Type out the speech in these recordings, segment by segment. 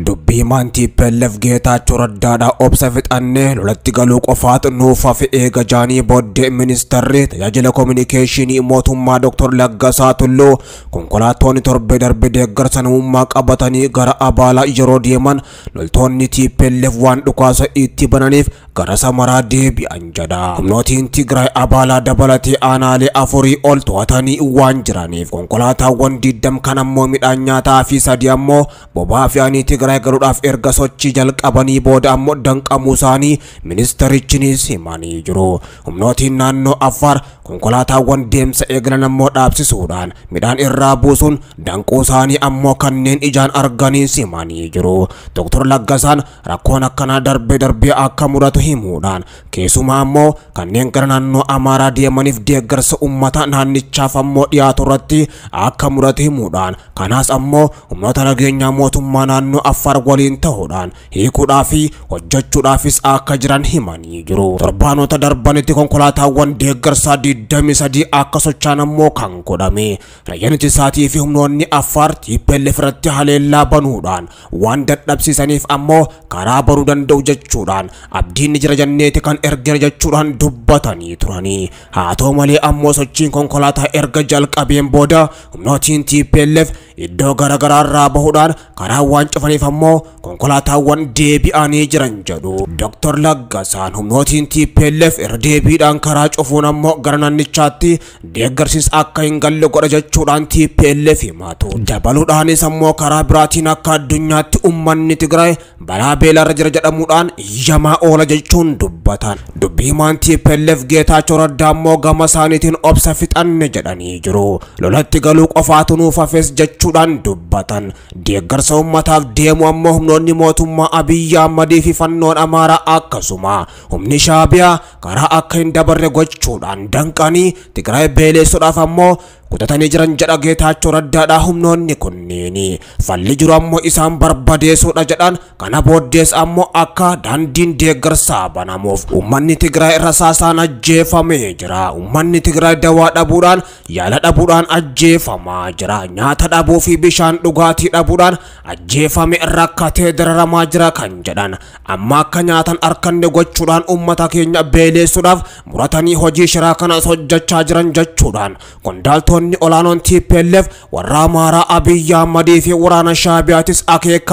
Dubbii maantii TPLF Geetaachoo Raddaadhaa obsa fixannee lolatti galuu qofaatu nuuf hafe eega jaanii booddee ministeerri tajaajila kominikeeshinii mootummaa Dr. Laggasaa Tulluu konkolaatonni torbee darbe deeggarsa namummaa qabatanii gara Abaalaa yeroo deeman loltoonni TPLF waan dhukaasa itti bananiif gara Samaraa deebi'an jedha. Humnootiin Tigraay Abaalaa dabalatee aanaalee 4 ol to'atanii waan jiraniif konkolaataawwan 20 kan ammoo midhaan nyaataa fi 3 ammoo boba'aa fe'anii Tigraay galuudhaaf erga sochii jalqabanii booda ammoo danqamuu isaanii ministerichinis himanii jiru. Humnootiin naannoo Affaar konkolaataawwan deemsa eegalan ammoo dhaabsisuudhaan midhaan irraa buusuun danquu isaanii ammoo kanneen ijaan arganii himanii jiru. Dr. Laggasaan rakkoon akkanaa darbee darbee akka mudatu himuudhaan keessumaa ammoo kanneen gara naannoo Amaaraa deemaniif deeggarsa uummata naannichaaf ammoo dhiyaatu irratti akka mudatu himuudhaan kanaas ammoo humnoota nageenyaa mootummaa naannoo Affaar waliin ta'uudhaan hiikuudhaa fi hojjechuudhaafis akka jiran himanii jiru. Torbaanota darbanitti konkolaataawwan deeggarsaa 23 akka socho'an ammoo kan godhame. Raayyaan ittisaatii fi humnoonni Affaar TPLF irratti haleellaa banuudhaan waan dadhabsiisaniif ammoo karaa baruu danda'u jechuudhaan abdiin jira jenneeti kan ergera jechuudhaan dubbatanii turanii. Haa ta'u malee ammoo sochiin konkolaataa erga jalqabeen booda humnootiin TPLF iddoo garaagaraa irraa bahuudhaan karaa waan cufaniif ammoo konkolaataawwan deebi'anii jiran jedhu. Dr. Laggasaan humnootiin TPLF irra deebiidhaan karaa cufuun ammoo gara naannichaatti deeggarsis akka hin galle godha jechuudhaan TPLF himatu. Dabaluudhaanis ammoo karaa biraatiin akka addunyaatti uummanni Tigraay balaa beelaarra jira jedhamuudhaan yamaa oola jechuun dubbatan. Dubbii himaan TPLF Geetaachoo Raddaa ammoo gama isaaniitiin obsa fixanne jedhanii jiru. Lolatti galuu qofaatu nuuf hafes jechuudhaan dubbatan. Deeggarsa uummataaf deemu ammoo humnoonni mootummaa Abiyyi Ahmadii fi fannoon Amaaraa akkasuma humni Shaabiyaa karaa akka hin dabarre gochuudhaan danqanii Tigraay beeleessuudhaaf ammoo kutatanii jiran jedha Geetaachoo Raddaadhaa humnoonni kunniin. Falli jiru ammoo isaan barbadeessuudha jedhan. Kana booddees ammoo akka daandiin deeggarsaa banamuuf uummanni Tigraay rasaasaan ajjeefamee jira. Uummanni Tigraay dawaa dhabuudhaan yaala dhabuudhaan ajjeefamaa jira. Nyaata dhabuu fi bishaan dhugaatii dhabuudhaan ajjeefame rakkatee dararamaa jira kan jedhan. Amma akka nyaatan harkanne gochuudhaan uummata keenya beeleessuudhaaf muratanii hojii shiraa kanas hojjechaa jiran jechuudhaan qondaaltonni olaanoon TPLF warra Amaaraa Abiyyi Ahmadii fi waraana Shaabiyaatis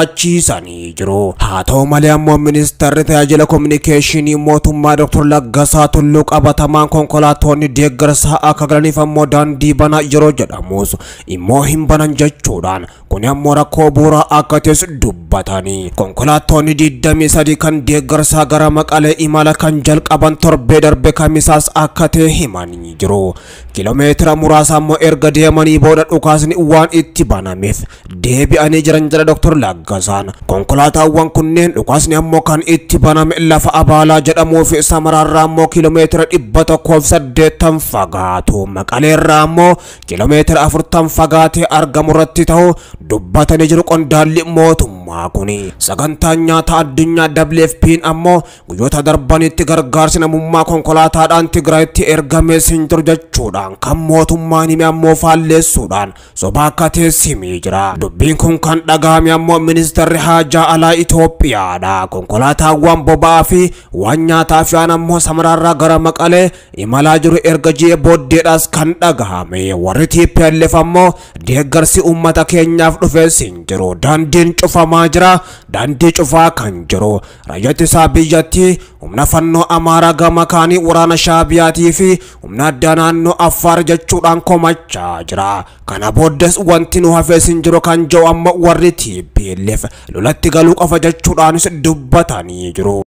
akeekkachiisanii jiru. Haa ta'u malee ammoo ministeerri tajaajila kominikeeshinii mootummaa Dr. Laggasaa Tulluu qabatamaan konkolaatonni deeggarsaa akka galaniif ammoo daandii banaa yeroo jedhamus immoo hin banan jechuudhaan kun ammoo rakkoo bu'uuraa akka ta'es dubbatanii. Konkolaattonni 23 kan deeggarsaa gara Maqalee imala kan jalqaban torbee darbe kamisaas akka ta'e himanii jiru. Kiiloomeetira muraasa ammoo erga deemanii booda dhukaasni waan itti banameef deebi'anii jiran jedha Dr. Laggasaan. Konkolaataawwan kunneen dhukaasni ammoo kan itti baname lafa Abaalaa jedhamuu fi Samaraarraa ammoo kiiloomeetira 180 fagaatu. Maqaleerraa ammoo kiiloomeetira 40 fagaatee argamu irratti ta'u dubbatanii jiru qondaalli mootummaa kuni. Sagantaan nyaata addunyaa WFP'n ammoo guyyoota darbanitti gargaarsi namummaa konkolaataadhaan Tigraayitti ergamees hin jiru jechuudhaan kan mootummaan hime ammoo faalleessuudhaan soba akka ta'es himee jira. Dubbiin kun kan dhagahame ammoo ministeerri haajaa alaa Itoophiyaadha. Konkolaataawwan boba'aa fi waan nyaataa fe'an ammoo Samaraarraa gara Maqalee imalaa jiru erga ji'e booddeedhaas kan dhagahame. Warri TPLF ammoo deeggarsi uummata keenyaaf dhufes hin jiru. Daandiin cufamaa jira. Daandii cufaa kan jiru. Raayyaa ittisaa biyyattii humna fannoo Amaaraa gama kaanii waraana Shaabiyaatii fi humna addaa naannoo Affaar jechuudhaan komachaa jira. Kana booddees wanti nu hafes hin jiru kan jedhu amma warri TPLF lolatti galuu qofa jechuudhaanis dubbatanii jiru.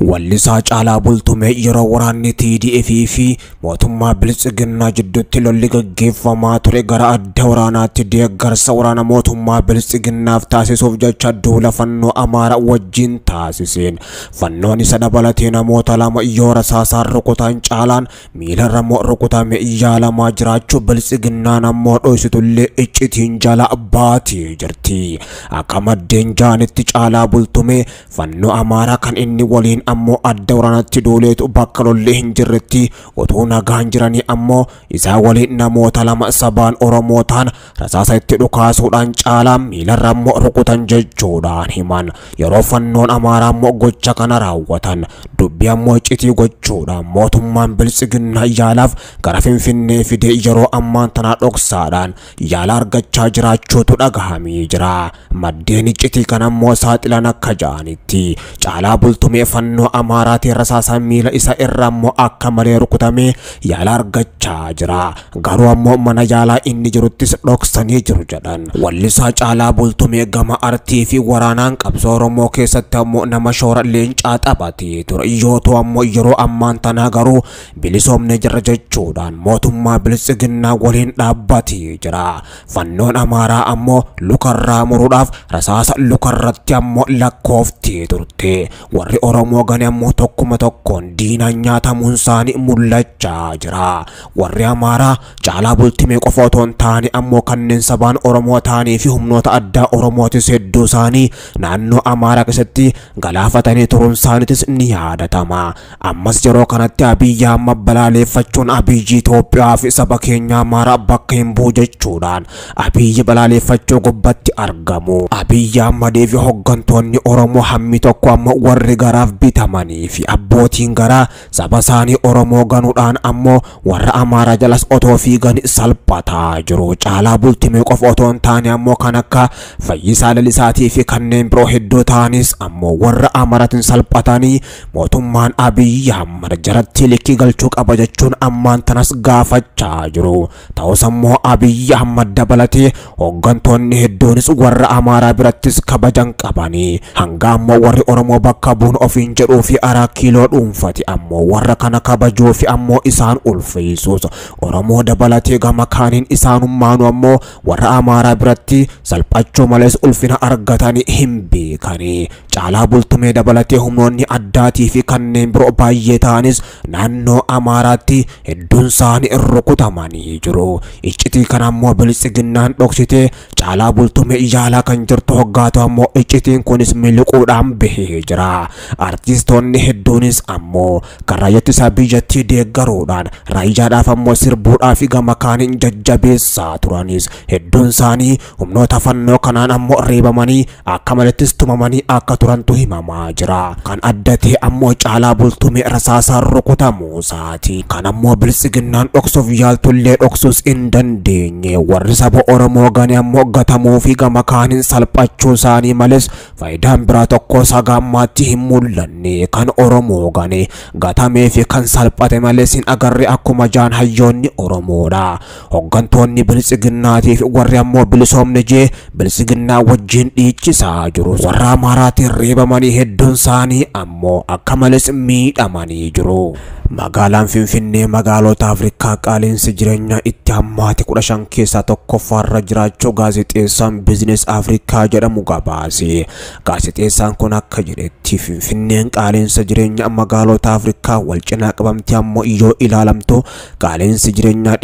Wallisaa Caalaa Bultumee yeroo waraanni TDF fi mootummaa Biltsiginnaa jidduutti lolli gaggeeffamaa ture gara adda waraanaatti deeggarsa waraana mootummaa Biltsiginnaaf taasisuuf jecha duula fannoo Amaaraa wajjin taasiseen fannoon isa dabalatee namoota lama yoo rasaasaan rukutan Caalaan miilarra immoo rukutame yaalamaa jiraachuu Biltsiginnaan ammoo dhoysitullee iccitiin jala baatee jirti. Akka maddeen jaanitti Caalaa Bultumee fannoo Amaaraa kan inni waliin ammoo adda waraanatti duuleetu bakka lolli hin jirretti utuu nagaan jiranii ammoo isaa waliin namoota lama sabaan Oromoo ta'an rasaasa itti dhukaasuudhaan Caalaa miilarra ammoo rukutan jechuudhaan himan. Yeroo fannoon Amaaraa ammoo gocha kana raawwatan dubbii ammoo iccitii gochuudhaan mootummaan Biltsiginnaa yaalaaf gara Finfinnee fidee yeroo ammaan tanaa dhoksaadhaan yaala argachaa jiraachuutu dhagahamee jira. Maddeen iccitii kana ammoo saaxilan akka ja'anitti Caalaa Bultumee fannoo Amaaraatiin rasaasaan miila isa irra ammoo akka malee rukutamee yaala argachaa jira. Garuu ammoo mana yaalaa inni jiruttis dhoksanii jiru jedhan. Wallisaa Caalaa Bultumee gama artii fi waraanaan qabsoo Oromoo keessatti ammoo nama shoora leencaa taphatee ture. Yoo ta'u ammoo yeroo ammaan tanaa garuu bilisoomne jirra jechuudhaan mootummaa Biltsiginnaa waliin dhaabbatee jira. Fannoon Amaaraa ammoo lukarraa muruudhaaf rasaasa lukarratti ammoo lakkooftee turte. Warri Oromoo gane ammoo tokkuma tokkoon diinaan nyaatamuun isaanii mul'achaa jira. Warri Amaaraa Caalaa Bultumee qofa otoo hin taane ammoo kanneen sabaan Oromoo ta'anii fi humnoota addaa Oromootis hedduu isaanii naannoo Amaaraa keessatti galaafatanii turuun isaaniitis ni yaadatama. Ammas yeroo kanatti Abiyyi Ahmad balaaleffachuun Abiyyi Itoophiyaa fi saba keenya Amaaraa bakka hin bu'u jechuudhaan Abiyyi balaaleffachuu gubbatti argamu. Abiyyi Ahmadii fi hooggantoonni Oromoo hammi tokko ammoo warri garaaf bitamanii fi abbootiin garaa saba isaanii Oromoo ganuudhaan ammoo warra Amaaraa jalas otoo fiigan salphataa jiru. Caalaa Bultumee qofa otoo hin taane ammoo kan akka Fayyisaa Lalisaatii fi kanneen biroo hedduu ta'anis ammoo warra Amaaraatiin salphatanii mootummaan Abiyyi Ahmad jaratti likkii galchuu qaba jechuun ammaan tanas gaafachaa jiru. Ta'us ammoo Abiyyi Ahmad dabalatee hooggantoonni hedduunis warra Amaaraa birattis kabajan qabanii hanga ammoo warri Oromoo bakka bu'uun ofiin jedhuu fi Araa Kiiloo dhuunfati ammoo warra kana kabajuu fi ammoo isaan ulfeessuus Oromoo dabalatee gama kaaniin isaanummaanu ammoo warra Amaaraa biratti salphachuu malees ulfina argatanii hin beekanii. Caalaa Bultumee dabalatee humnoonni addaatii fi kanneen biroo baay'ee ta'anis naannoo Amaaraatti hedduun isaanii rukutamanii jiru. Iccitii kana ammoo Biltsiginnaan dhoksitee Caalaa Bultumee yaalaa kan jirtu hoggaatu ammoo iccitiin kunis miliquudhaan bahee jira. Artistoonni hedduunis ammoo kan raayyaa ittisa biyyattii deeggaruudhaan raayyaadhaaf ammoo sirbuudhaa fi gama kaaniin jajjabeessaa turanis hedduun isaanii humnoota fannoo kanaan ammoo reebamanii akka malattis tumamanii akka turantu himamaa jira. Kan adda ta'e ammoo Caalaa Bultumee rasaasaan rukutamuu isaati. Kan ammoo Biltsiginnaan dhoksuuf yaaltullee dhoksuus hin dandeenye. Warri saba Oromoo gane ammoo gatamuu fi gama kaaniin salphachuu isaanii malees faayidaan biraa tokko haga ammaatti hin mul'anne. Kan Oromoo gane gatamee fi kan salphate malees hin agarre akkuma jaan hayyoonni Oromoodha. Hooggantoonni Biltsiginnaatii fi warri ammoo bilisoomne jee Biltsiginnaa wajjin dhiichisaa jiru. Warra Amaaraatiin reebamanii hedduun isaanii ammoo akka malees miidhamanii jiru. Magaalaan Finfinnee magaalota Afrikaa qaala'insi jireenyaa itti hammaate 15 keessaa tokkoffaarra jiraachuu gaazexeessaan Biizines Afrikaa jedhamu gabaase. Gaazexeessaan kun akka jedhetti Finfinneen qaala'insa jireenyaa magaalota Afrikaa wal cinaa qabamtee ammoo yoo ilaalamtu qaala'insi jireenyaa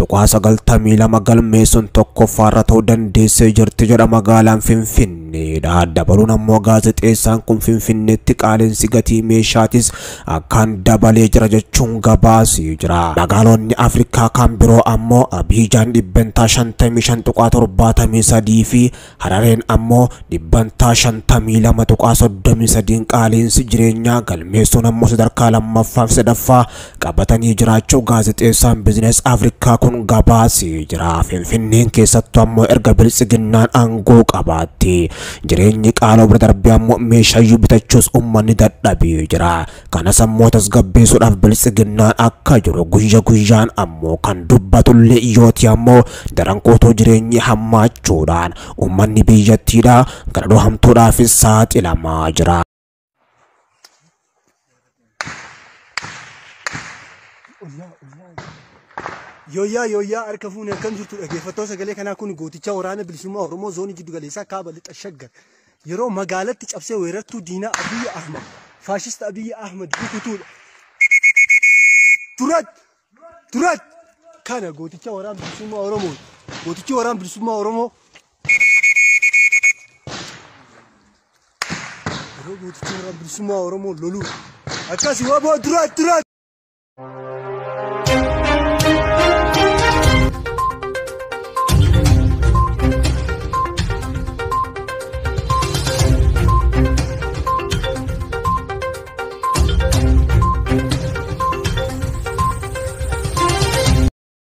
58.92% galmeessuun tokkoffaarra ta'uu dandeessee jirti jedha magaalaan Finfinneedha. Dabaluun ammoo gaazexeessaan kun Finfinneetti qaala'insi gatii meeshaatis akkaan dabalee jira jechuun gabaasee jira. Magaalonni Afrikaa kan biroo ammoo Abijaan 55.73% fi Harareen ammoo 52.33% qaala'insi jireenyaa galmeessuun ammoo sadarkaa lammaffaa fi sadaffaa qabatanii jiraachuu gaazexeessaan Biizines Afrikaa kun gabaasee jira. Finfinneen keessattuu ammoo erga Biltsiginnaan aangoo qabaatte jireenyi qaala'uu bira darbee ammoo meeshaayyuu bitachuus uummanni dadhabee jira. Kanas ammoo tasgabbeessuudhaaf Biltsiginnaan akka jiru guyya guyyaan ammoo kan dubbatullee yooti ammoo daran kootuu jireenyi hammaachuudhaan uummanni biyyattiidha gara dhohamtuudhaafis saaxilamaa jira. Yooyyaa yooyyaa, harka fuunee, akkam jirtu dhaggeeffattoota sagalee kanaa? Kun gooticha Waraana Bilisummaa Oromoo zoonii giddu galeessaa kaaba lixa Shaggar. Yeroo magaalatti cabsee weerartuu diinaa Abiyyi Ahmad, faashista Abiyyi Ahmad rukutuudha. Durat! Durat! Kana gooticha Waraana Bilisummaa Oromoo. Gootichi Waraana Bilisummaa Oromoo. Yeroo gootichi Waraana Bilisummaa Oromoo loluu. Akkasii waboo, durat! Durat!